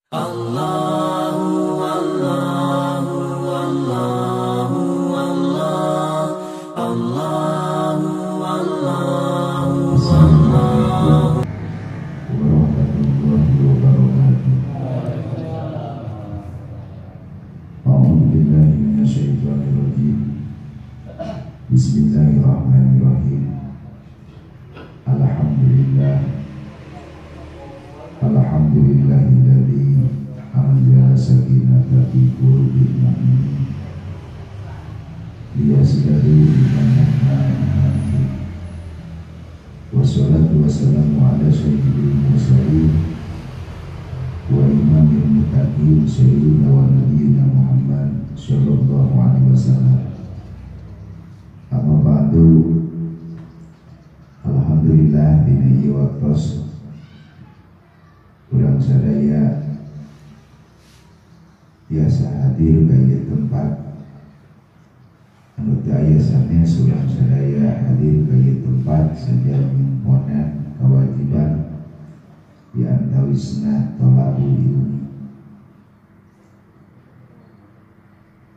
Allahu Allahu Allahu Allah Allahu Allahu Assalamualaikum warahmatullahi wabarakatuh. A'udzu billahi minasyaitonir rajim. Bismillahirrahmanirrahim. Alhamdulillah. Alhamdulillahilladzi anzala sakinata fi qulubil mu'minin liyazdadu imanan ma'a imanihim. Wassalatu wassalamu ala sayyidil mursalin wa imamil muttaqin sayyidina wa nabiyyina Muhammad sallallahu alaihi wasallam. Amma ba'du. Alhamdulillah dina ieu waktos urang sadaya biasa hadir ka ieu tempat anu teu aya sanes urang sadaya hadir ka ieu tempat saja nyumponan kewajiban di antawisna thalabul ilmi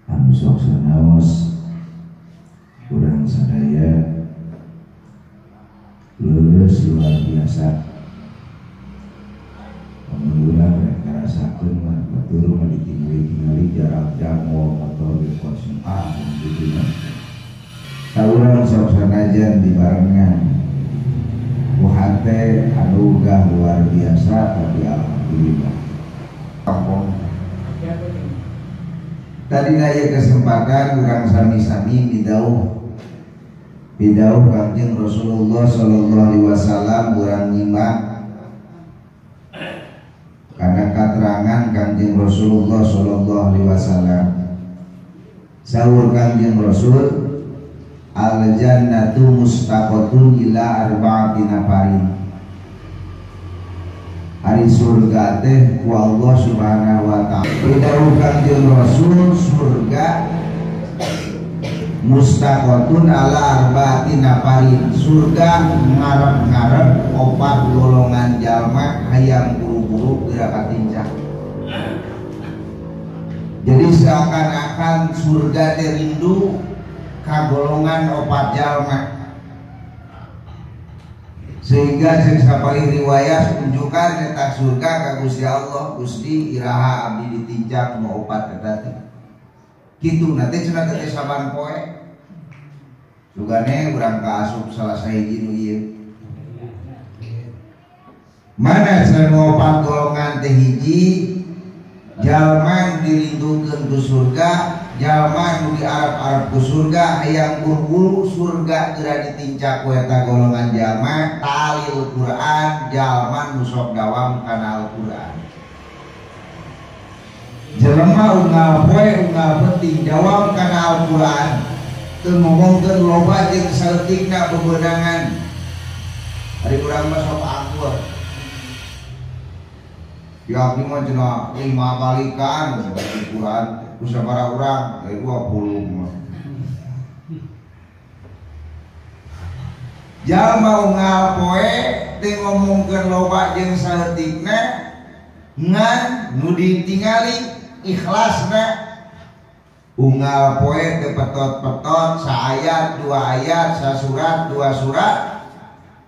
anu sok sanaos urang sadaya leuleus luar biasa. Urang rek ngarasakeun mah batur mah ditingali-tingali jarak jauh motor ge kosong ah gitu mah. Ka urang sok sanajan dibarengan ku hate anu gah luar biasa tapi alhamdulillah. Kampung tadi aya kesempatan urang sami-sami bidauh Kangjeng Rasulullah sallallahu alaihi wasallam urang nyimak karena keterangan Kangjeng Rasulullah sallallahu alaihi wasallam. Sahur Kangjeng Rasul, al jannatu mustaqatun ila arba'ati nafarin. Ari surga teh ku Allah Subhanahu wa ta'ala. Bidauh Kangjeng Rasul surga mustaqatun ala arba'ati nafarin. Surga ngarep-ngarep opat golongan jalma hayang buru-buru geura katincak. Jadi seakan-akan surga teh rindu ka golongan opat jalma. Sehingga cek sapalih riwayat unjukan eta surga ka Gusti Allah, Gusti iraha abdi ditincak nu opat eta teh. Kitu nanti cenah teh saban poe. Sugane urang kaasup salah sahiji nu ieu. Mana cenah nu opat golongan teh hiji jalma nu dirindukeun ku surga, jalma nu diarep-arep ku surga, hayang buru-buru surga geura ditincak ku eta golongan jalma talil Quran, jalma nu sok dawam kana Al-Quran. Jelema unggal poe unggal penting jawab kana Al-Quran, teu ngomongkeun loba jeung saeutikna bebenangan. Ari urang mah sok akur. Ya abdi mah cenah 5 balikan Al-Quran ku sabaraha urang 20 mah. Jalma unggal poe teu ngomongkeun loba jeung saeutikna ngan nu ditingali ikhlasna. Unggal poe teu petot-petot saayat dua ayat sasurat dua surat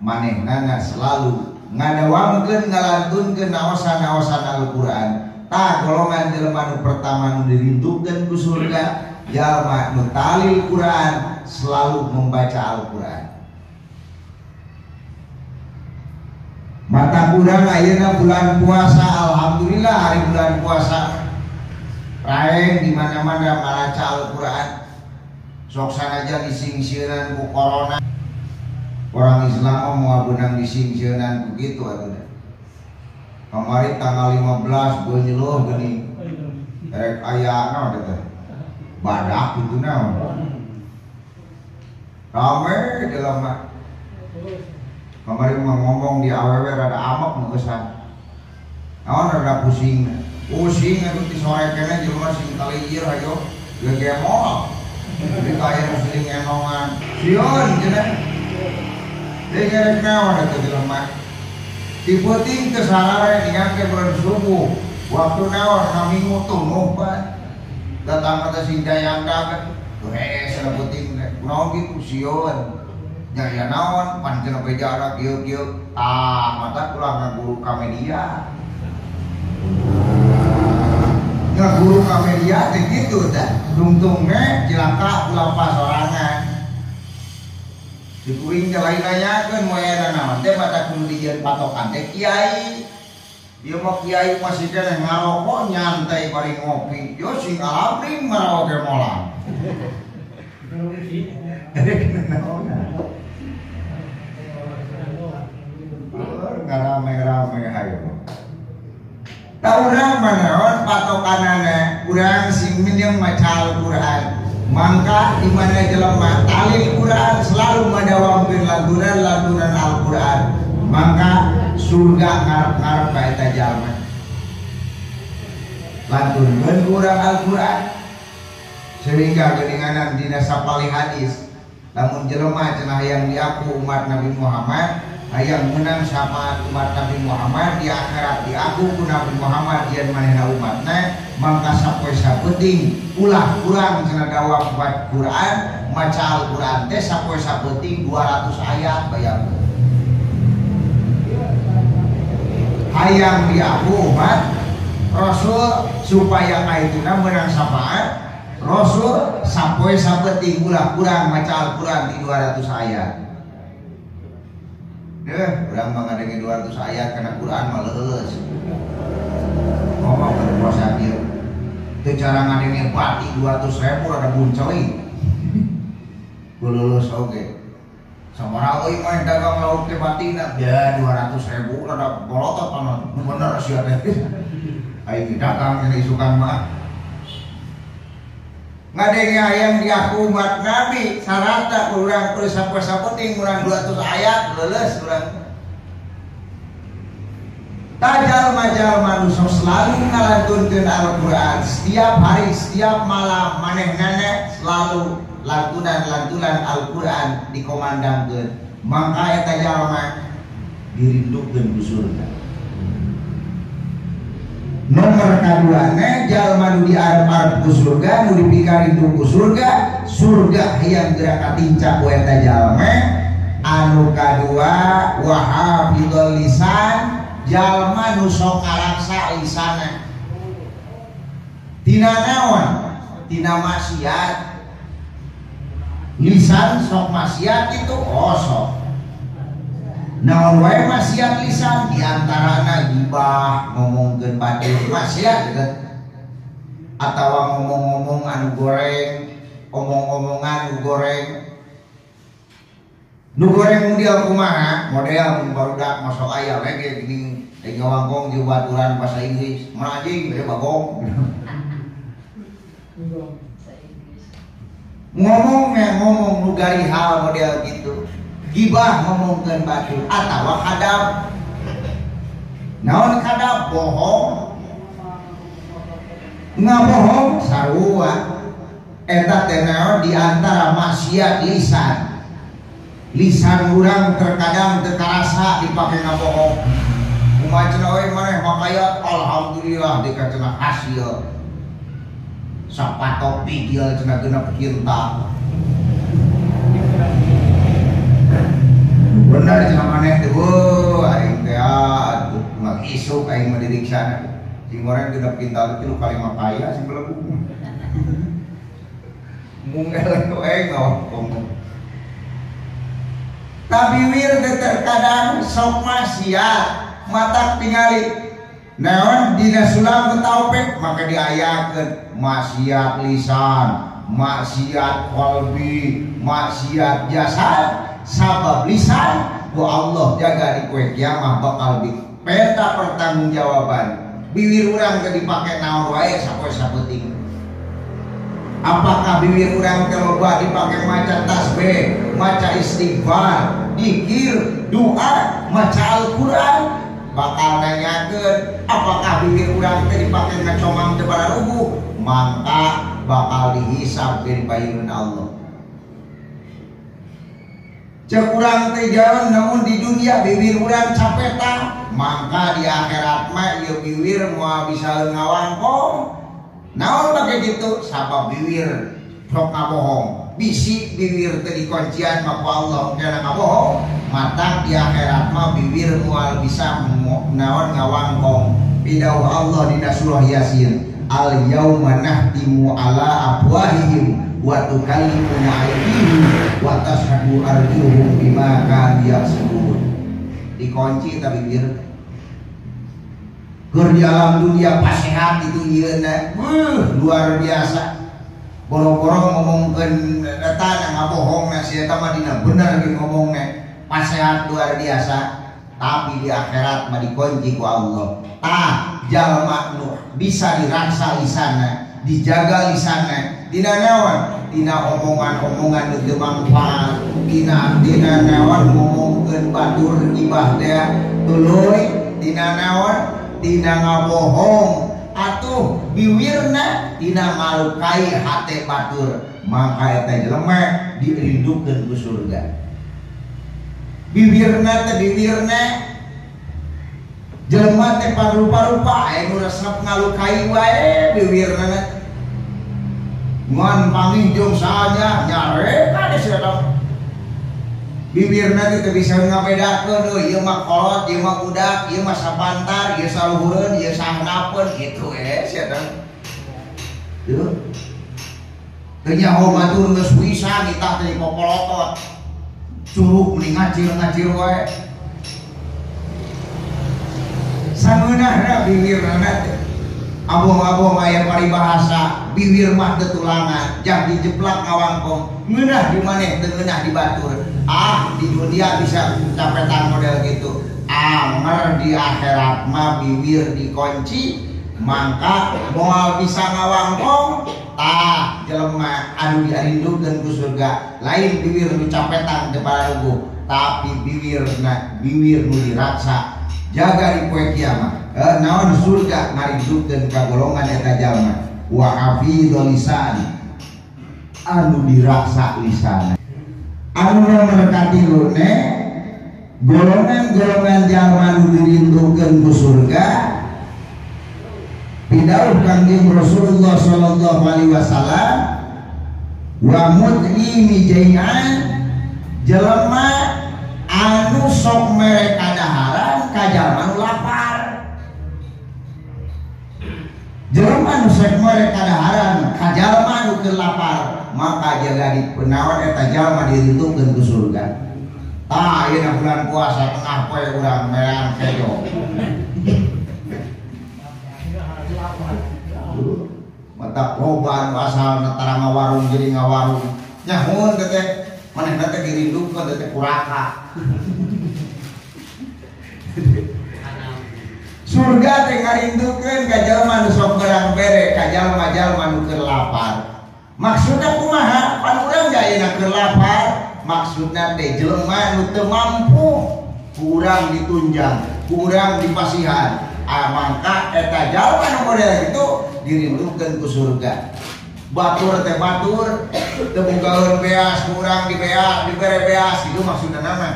manehna selalu ngadawamkeun ngalantunkeun naosan-naosan Al-Qur'an. Tah golongan jelema nu pertama nu dirindukeun ku surga jalma nu talil Quran, selalu membaca Al-Qur'an. Mata kurang ayeuna bulan puasa, alhamdulillah hari bulan puasa raeng di mana-mana maca Al-Qur'an. Sok sanajan disingsieunan ku corona. Orang Islam mah moal beunang disingsieunan ku kitu atuh. Kamari tanggal 15 geu nyeluh geuning. Rek aya naon teh? Badak kitu naon. Rame jelema. Kamari mah ngomong di awewe rada amek nu geusan. Naon rada pusing. Pusing atuh ti sore keneh jelema sing kaliir hayo gegemol. Jadi kaya nu siling enongan. Sieun cenah. Deui ngerek naon atuh jelema. Ti peuting teu sarare ningan teh bulan subuh. Waktu naon ngaminggu tumuh pan. Datang kata sing dayang dagan. Hese penting kunaon kitu sieun. Nya ya naon pan cenah bejara kieu-kieu. Ah, mata ulah ngaguru ka media. Ngaguru ka media teh kitu tah. Dungtungna cilaka ulah pasorangan. Dikuring teh lain nanyakeun moe naon teh mata kudu dijieun patokan teh kiai. Ieu mah kiai masih keneh ngarokok nyantai bari ngopi. Yo sing alabring maraoge molang. Ngarame-rame hayo. Ta urang mah naon patokanana urang sing mineng maca Al-Qur'an. Mangka di mana jelema talil Quran selalu madawamkeun lantunan-lantunan Al-Qur'an. Mangka surga ngarep-ngarep ka eta jalma. Lantunkeun urang Al-Qur'an. Sehingga geuninganan dina sapalih hadis lamun jelema cenah hayang diaku umat Nabi Muhammad, hayang menang syafaat umat Nabi Muhammad di akhirat diaku ku Nabi Muhammad yen manehna umatna, mangka sapoe sapenting ulah kurang cenah dawam Quran, maca Al-Qur'an teh sapoe sapenting 200 ayat bayangkeun. Hayang diaku umat Rasul supaya kaituna menang syafaat Rasul sapoe sapenting ulah kurang maca Al-Qur'an di 200 ayat. Deh, urang mah ngadenge 200 ayat kana Quran mah leuleus. Ngomong keur puasa ieu. Teu cara ngadenge bati 200.000 rada bunceli. Lulus oge. Sabaraha euy mah dagang lauk teh batina? Ya 200.000 rada bolotot panon. Nu bener sia teh. Aing dagang cenah isukan mah. Ngadenge hayang diaku umat Nabi sarata urang kudu sapoe-sapoting urang 200 ayat leuleus urang. Tajal majal manusia selalu ngalantunkeun Al-Qur'an setiap hari setiap malam manehnana selalu lantunan-lantunan Al-Qur'an dikomandangkeun mangka eta jalma dirindukeun ku surga. Nomor kaduana jalma nu diarep-arep ku surga nu dipikarindu ku surga, surga hayang geura katinca ku eta jalma. Anu kadua wa hafidhul lisan, jalma nu sok karaksa lisana. Tina naon? Tina maksiat. Lisan sok maksiat itu oh sok. Naon wae maksiat lisan diantarana gibah, ngomongkeun batur maksiat gitu. Atawa ngomong-ngomong anu goreng, omong-omongan nu goreng. Nu goreng model kumaha? Model mun barudak masuk aya we ge geuning ngawangkong jeung baturan bahasa Inggris. Mana anjing bade bagong. Ngomongnya ngomong nu garihal model gitu. Gibah ngomongkeun batur atawa kadab. Naon kadab? Bohong. Ngabohong sarua. Eta teh naon di antara maksiat lisan. Lisan urang terkadang teu karasa dipake ngabohong. Kumaha cenah euy maneh makaya alhamdulillah dikacenah hasil. Sapato pigil cenah genep kinta. Bener cenah maneh teh heuh aing teh atuh ngisuk aing mah diriksana. Sing goreng genep kintal tilu kali makaya sing belebuk. Mung eleh we ngomong. Tapi wir terkadang sok maksiat matak tingali naon dina sulam taufik maka diayakeun maksiat lisan, maksiat qalbi, maksiat jasad. Sabab lisan ku Allah jaga di poe kiamah bakal dipeta pertanggungjawaban. Bibir urang teh dipake naon wae sapoe sapenting. Apakah bibir urang teh loba dipake maca tasbih, maca istighfar, dikir, doa, maca Al-Qur'an? Bakal nanyakeun apakah bibir urang teh dipake ngacomang teu bararuguh? Mangka bakal dihisab di payun Allah. Cek urang teh jalan namun di dunia bibir urang capetang mangka di akhirat mah ieu bibir moal bisa ngawangkong. Naon pake gitu sabab bibir sok ngabohong. Bisi bibir teh dikuncian mah ku Allah kana ngabohong, matang di akhirat mah bibir moal bisa naon ngawangkong. Pidauh Allah dina surah Yasin, al yauma nahtimu ala afwahihim wa tukallimuna aydihim wa tashhadu arjuluhum bima kanu yaksubun. Dikunci ta bibir. Keur di alam dunia pasehat itu ieuna, luar biasa. Boro-boro ngomongkeun eta ngabohongna si eta mah dina bener ge ngomongna. Pasehat luar biasa, tapi di akhirat mah dikunci ku Allah. Tah jalma nu bisa diraksa lisana, dijaga lisana, dina naon? Dina omongan-omongan nu teu mangfaat, dina naon ngomongkeun batur ibah teh tuluy, dina naon? Dina ngabohong atuh biwirna dina ngalukai hate batur, maka eta jelema dirindukeun ku surga. Bibirna teh bibirna jelema teh parupa-rupa aya nu resep ngalukai wae bibirna. Ngan panggih jeung saha nyarek ka sia bibirna teh teu bisa ngabedakeun euy ieu mah kolot, ieu mah budak, ieu mah sapantar, ieu saluhureun, ieu sahanapeun kitu sia teh. Teu teu nyaho batur geus wisan itah teh popolotot. Curug meni ngacir-ngacir wae. Sangeunahna bibirna teh. Abong-abong aya paribahasa bibir mah teu tulangan, jang dijeplak ngawangkong, ngeunah di maneh teu ngeunah di batur. Ah, di dunia bisa capetan model gitu. Anger di akhirat mah bibir dikunci, mangka moal bisa ngawangkong. Tah jelema anu diarindukeun ku surga, lain bibir nu capetan teu pararuguh, tapi bibirna bibir nu diraksa jaga di poe kiamat. Naon surga ngarindukeun ka golongan eta jalma wa hafidhul lisan anu diraksa lisan. Anu nomor katilu ne golongan-golongan jalma nu dirindukeun ku surga pidauh Kangjeng Rasulullah sallallahu alaihi wasallam wa mut'imi jai'an jelema anu sok mere kadaharan ka jalma nu lapar. Jelema nu sok mere kadaharan ka jalma nu keur lapar maka jaga di penawan eta jalma dirindukeun ku surga. Tah ayeuna bulan puasa tengah poe urang merean kejo. Mata loba anu asalna tara ngawarung jadi ngawarung. Nyahoun teh teh manehna teh dirindukeun teh kuraka. Surga teh ngarindukeun ka jalma nu sok berang bere ka jalma-jalma nu keur lapar. Maksudna kumaha? Pan urang ge ayeuna keur lapar, maksudna teh jelema nu teu mampu kurang ditunjang, kurang dipasihan. Ah mangka eta jalma nu model kitu dirindukeun ku surga. Batur teh batur, teu bogaeun beas, kurang dibeas, dibere beas, itu maksudna mah.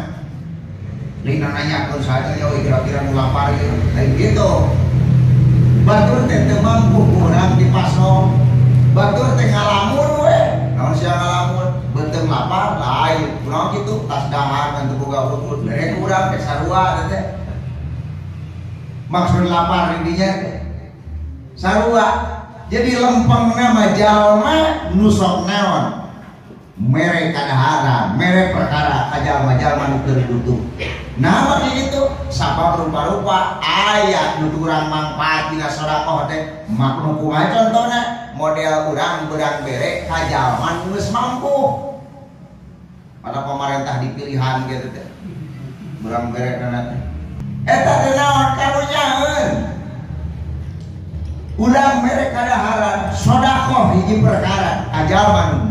Lain nanyakeun saja nya kira-kira nu lapar ieu, lain kitu. Batur teh teu mampu kurang dipasok. Batur teh ngalamun we, naon sia ngalamun, beuteung lapar lain. Kunaon kitu tas dahar ngan teu boga urut, bere kurang teh sarua teh. Maksud lapar dinya teh sarua. Jadi lempengna mah jalma nu sok naon mere kadaharan, mere perkara ka jalma-jalma nu keur butuh. Nah mah kitu sabab rupa-rupa aya nu kurang mangfaat dina sedekah teh maknu kumaha contona model urang berang bere ka jalma nu geus mampu. Pada pemerintah dipilihan gitu teh. Berang bere kana teh. Eta teh naon karunyaeun. Urang mere kadaharan sedekah hiji perkara ka jalma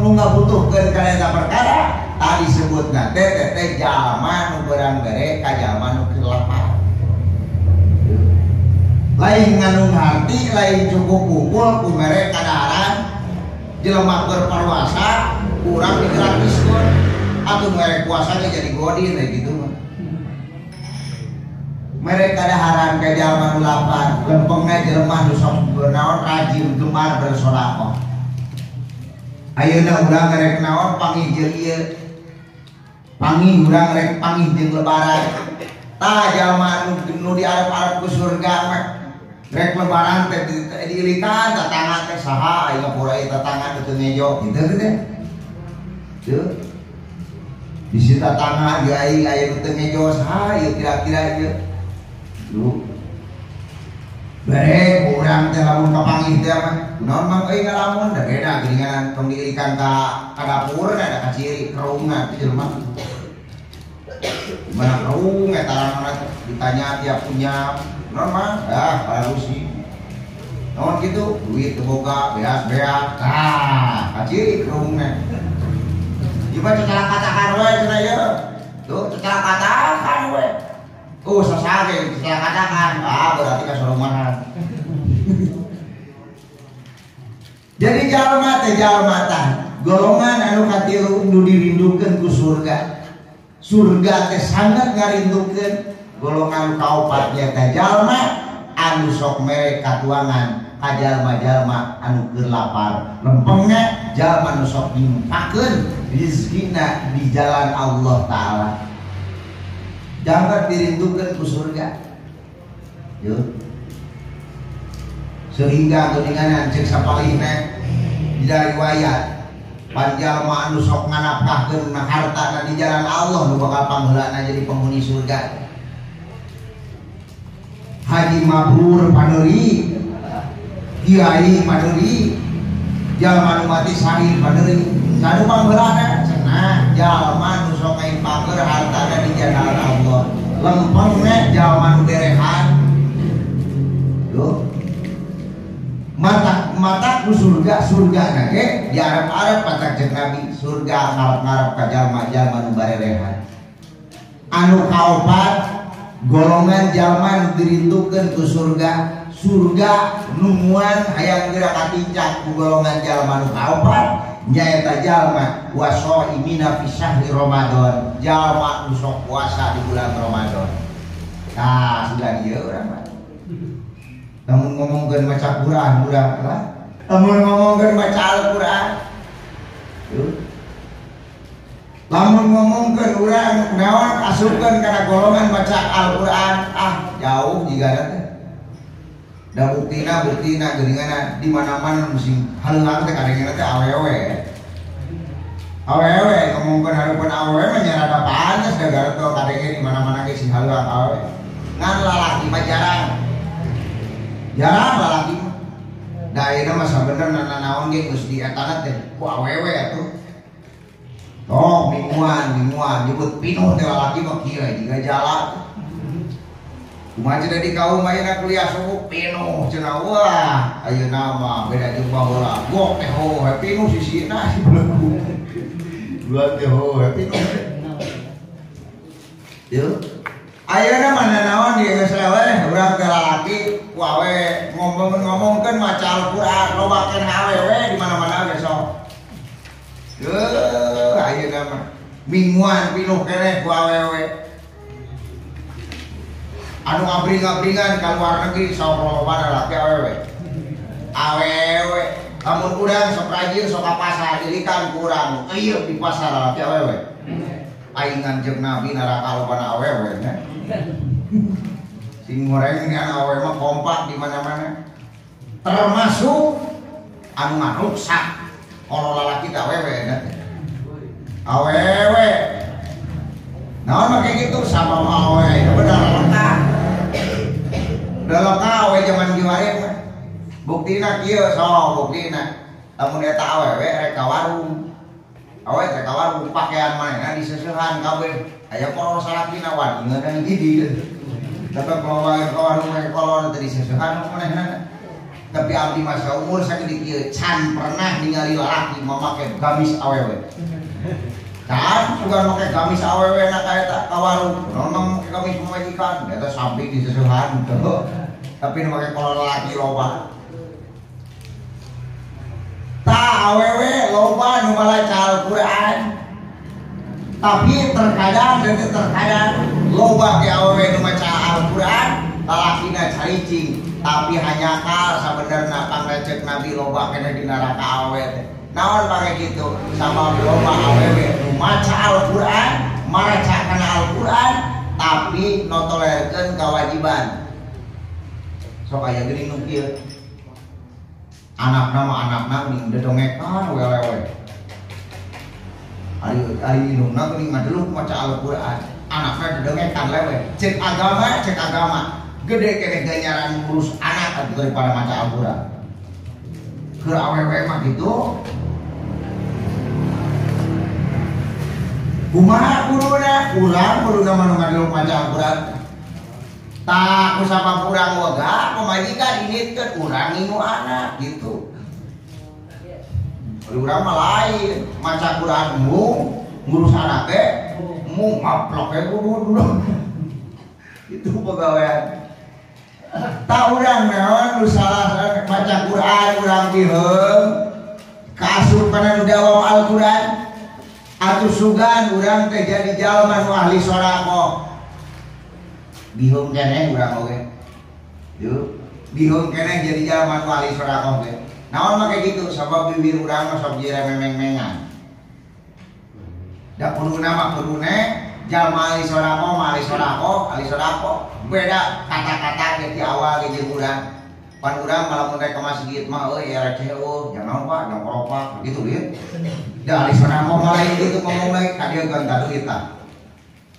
nu ngabutuhkeun kana eta perkara tadi sebutna teh teh jalma nu berang bere ka jalma nu keur lapar. Lain nganung harti, lain cukup kumpul ku mere kadaharan jelema keur parwasa kurang digratiskeun. Atuh merek puasa ge jadi godin we kitu mah. Mereka kadaharan ka jalma nu lapar, lempengna jelema nu sok naon rajin gemar bersedekah. Ayeuna urang rek naon panggih jeung ieu. Panggih urang rek panggih jeung lebaran. Tah jalma nu diarep-arep ku surga mah rek lebaran teh diilikan tatangga teh saha ayeuna pura ieu tatangga teu ngejo kitu teh. Teu. Bisi tatangga ieu aing aya nu teu ngejo saha ieu kira-kira ieu. Lu bare urang teh lamun kapanggih teh mah kunaon mang euy ngalamun da beda geuningan tong diilikan ka dapur da ka ciri kerungan teh jelema. Mana kerung eta ramana ditanya tiap punya kunaon mang ah pararusi. Naon kitu duit teu boga beas-beas tah ka ciri kerungna. Ieu mah cecalakatakan we cenah ieu. Tuh cecalakatakan we. Oh, sasage cecalakatakan. Ah, berarti kasorongan. Jadi jalma teh jalma tah golongan anu katilu nu dirindukeun ku surga. Surga teh sangat ngarindukeun golongan kaopat nya teh jalma anu sok mere katuangan ka jalma-jalma anu keur lapar. Lempengna jalma nu sok nyimpakeun rizkina di jalan Allah Ta'ala. Jangan dirindukan ku surga. Yo. Sehingga geuningan cek sapalihna di riwayat panjalma anu sok nganapkahkeun hartana di jalan Allah nu bakal pangheulana jadi penghuni surga. Haji mabrur padeuri, kiai padeuri, jalma nu mati syahid padeuri. Sanu pangheulana cenah jalma nu sok ngaimpakeun hartana di jalan Allah. Lempengna jalma nu berehan. Duh. Mata mata ku surga surga na ge diarep-arep patak jeung Nabi surga ngarep-ngarep ka jalma-jalma nu barerehan. Anu kaopat golongan jalma nu dirindukeun ku surga, surga nunguan hayang geura katincak ku golongan jalma nu kaopat nyaeta jalma wasoimina fi syahri Ramadan, jalma nu sok puasa di bulan Ramadan. Tah sudah ieu urang mah. Lamun ngomongkeun maca Quran urang lah. Lamun ngomongkeun maca Al-Qur'an. Lamun ngomongkeun urang naon asupkeun kana golongan maca Al-Qur'an, ah jauh jigana teh. Da buktina buktina geuninganna di mana-mana musim haleuang teh kadengena teh awewe. Awewe ngomongkeun hareupeun awewe mah nya rada pantes da gareto kadenge di mana-mana ge si haleuang awewe. Ngan lalaki mah jarang. Jarang lalaki mah. Da ayeuna mah sabenerna nanaon ge geus dietana teh ku awewe atuh. Oh, mingguan, mingguan nyebut pinuh teh lalaki mah kieu jiga jala. Kumaha cenah di kaum ayeuna kuliah subuh pinuh cenah wah ayeuna mah beda jeung baheula. Gok teh ho pinuh sisina si belegu. Dua teh ho pinuh. Yeuh. Ayeuna mah nanaon di geus leweh urang teh lalaki ku awe ngomong-ngomongkeun maca Al-Qur'an lobakeun awewe di mana-mana ge sok. Heuh, ayeuna mah mingguan pinuh keneh ku awewe. Anu ngabring-ngabringan ka luar negeri sok loba lalaki awewe. Awewe, lamun urang sok rajin sok ka pasar dilikan ku urang, eueuh di pasar lalaki awewe. Aingan jeung Nabi neraka lobana awewe nya. Sing goreng ini awewe mah kompak di mana-mana. Termasuk anu ngaruksak kalau lalaki teh awewe nya. Awewe. Naon mah kayak gitu sama awewe, itu bener leka. Udah leka awewe zaman kiwari mah. Buktina kieu sok buktina. Lamun eta awewe rek ka warung. Awewe rek ka warung pakaian manehna diseusehan kabeh. Aya kolor salakina wah ngeunang gigi. Tapi kalau ka warung rek kolor teh diseusehan manehna. Tapi abdi masa umur sakieu kieu can pernah ningali lalaki mamakai gamis awewe. Can sugan make gamis awewe na ka eta ka warung. Naon make gamis pamajikan eta samping diseusehan teu. Tapi nu make kolor lalaki loba. Ta awewe loba nu maca Al-Qur'an. Tapi terkadang dan terkadang loba ge awewe nu maca Al-Qur'an lalakina caricing tapi hanya kal sabenerna pangrecek Nabi loba keneh di neraka awewe teh. Naon pake kitu? Sabab loba awewe nu maca Al-Qur'an, maraca kana Al-Qur'an tapi notolerkeun kewajiban. Sok aya geuning nu kieu. Anakna mah anakna geuning dedongekan we lewe. Ari indungna geuning ngadeluk maca Al-Qur'an, anakna dedongekan lewe. Cek agama gede keneh ganjaran ngurus anak atuh daripada maca Al-Qur'an. Keur awewe mah kitu. Kumaha kuduna? Urang kuduna mah nu ngadeluk maca Al-Qur'an. Tah kusabab urang wegah pamajikan initkeun urang ngingu anak gitu. Urang mah lain, maca Quran mung, ngurus anak teh mung ngaplok we kudu. Itu pegawaian. Tah urang naon nu salah maca Quran urang biheung kaasup kana nu dawam Al-Qur'an. Atuh sugan urang teh jadi jalma nu ahli sedekah. Biheung keneh urang oge. Yeuh, biheung keneh jadi jalma nu ahli sedekah teh. Naon make kitu sabab bibir urang mah sok jere memeng-mengan. Da kuduna mah kudune jalma ahli sedekah mah ahli sedekah, ahli sedekah. Beda kata-kata ge ti awal ge jeung urang. Pan urang malah mun rek ka masjid mah euy ya receh eueuh, jangan Pak, jangan koropak gitu lieu. Da ahli sedekah mah lain kitu ngomong lagi ka dieu kan duit tah.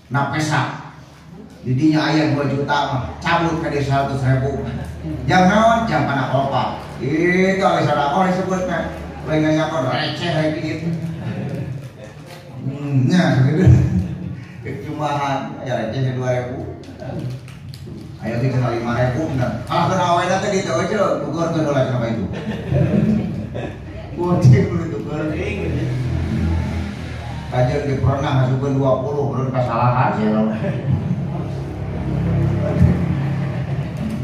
Na pesak. Didinya aya 2 juta mah cabut ka dieu 100 ribu. Jang naon? Jang kana koropak. Itu ahli sedekah disebutna. Lain nanya receh rek gitu. Nya gitu. Cumahan aya receh 2000. Aya ge cenah 5000 bener. Ah kana awena teh ditu we cenah tukeurkeun heula cenah itu. Kucing kudu tuker. Kajeun ge pernah ngasupkeun 20 beureun kasalahan cenah.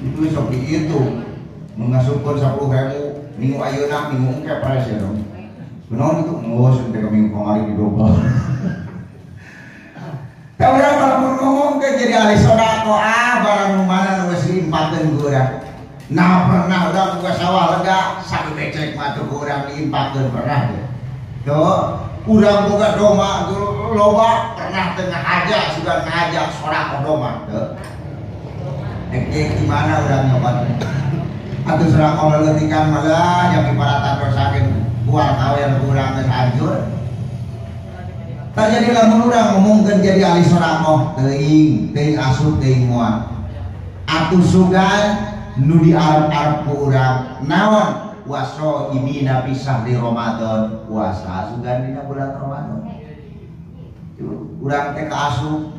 Itu sok dihitung. Mengasupkeun 10.000 minggu ayeuna minggu engke pres ya dong. Kunaon itu? Oh, sampai ke minggu kamari didobel. Tah urang lamun ngomong ke jadi ahli sedekah ah barang nu mana nu geus diimpatkeun ku urang. Nah pernah urang buka sawah lega satu becek mah teu ku urang diimpatkeun pernah ge. Tuh, urang boga doma loba pernah teu ngahaja sugan ngahaja sedekah doma teu. Dek gimana urang nyoba. Atuh sedekah leuleutikan malah jami paratan dosakeun buar kawer urang geus hancur. Terjadi lamun urang ngomongkeun jadi ahli sedekah teuing, teuing asup teuing moal. Atuh sugan nu diarep-arep ku urang naon? Waso imina pisah di Ramadan, puasa sugan dina bulan Ramadan. Urang teh kaasup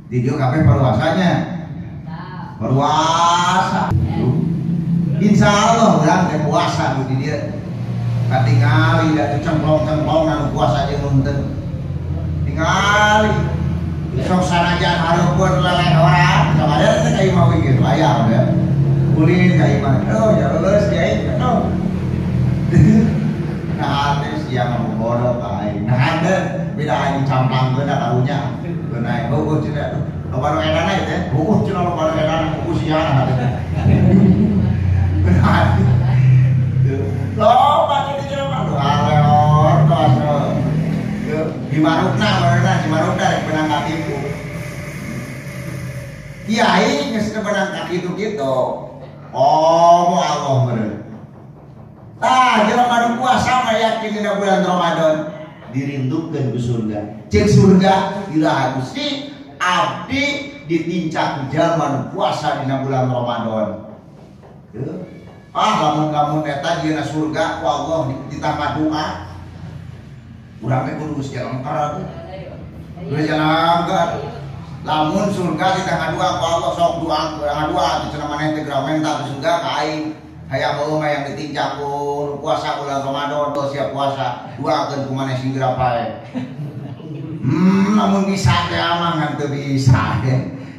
di dieu kabeh paruasanya. Puasa. Insya Allah urang teh puasa di dieu. Katingali da teu cemplong-cemplong anu puasa jeung henteu. Tingali sok sanajan hareupeun lelehoran sabareuna teh ka imah we kitu aya udah. Ulin ka imah. Oh ya leuleus kiai. Oh. Nah teh sia mah bodoh ka aing. Nah teh beda aing camplangkeun da karunya. Beunai heueuh cenah tuh. Loba nu edana ieu teh. Heueuh cenah loba nu edana ku sia teh. Benar. Loba kitu cenah mah nu aleor tos. Di marukna bareuna di marukna rek menang ka tipu. Kiai geus teu menang ka kitu kitu. Oh, Allah meureun. Tah jelema nu puasa mah yakin dina bulan Ramadan dirindukeun ku surga. Ceuk surga iraha Gusti abdi ditincak ku jalma nu puasa dina bulan Ramadan. Ah lamun-lamun eta dieuna surga ku Allah dititah doa. Urang teh kudu geus jalengkar atuh. Geus jalengkar. Lamun surga ditah ngadua ku Allah sok doa ngadua atuh cenah maneh teh geura menta di surga ka aing. Hayang heueuh mah yang ditincak ku puasa bulan Ramadan siap puasa doakeun ku maneh sing geura pae. Lamun bisa teh mah ngan teu bisa.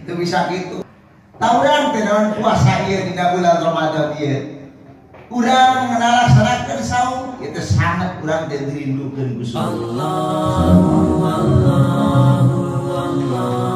Teu bisa kitu. Tah urang teh naon puasa ieu dina bulan Ramadan ieu. Urang ngalaksanakeun saum Itu sangat urang teh dirindukeun ku surga. Allahu Allahu Allah.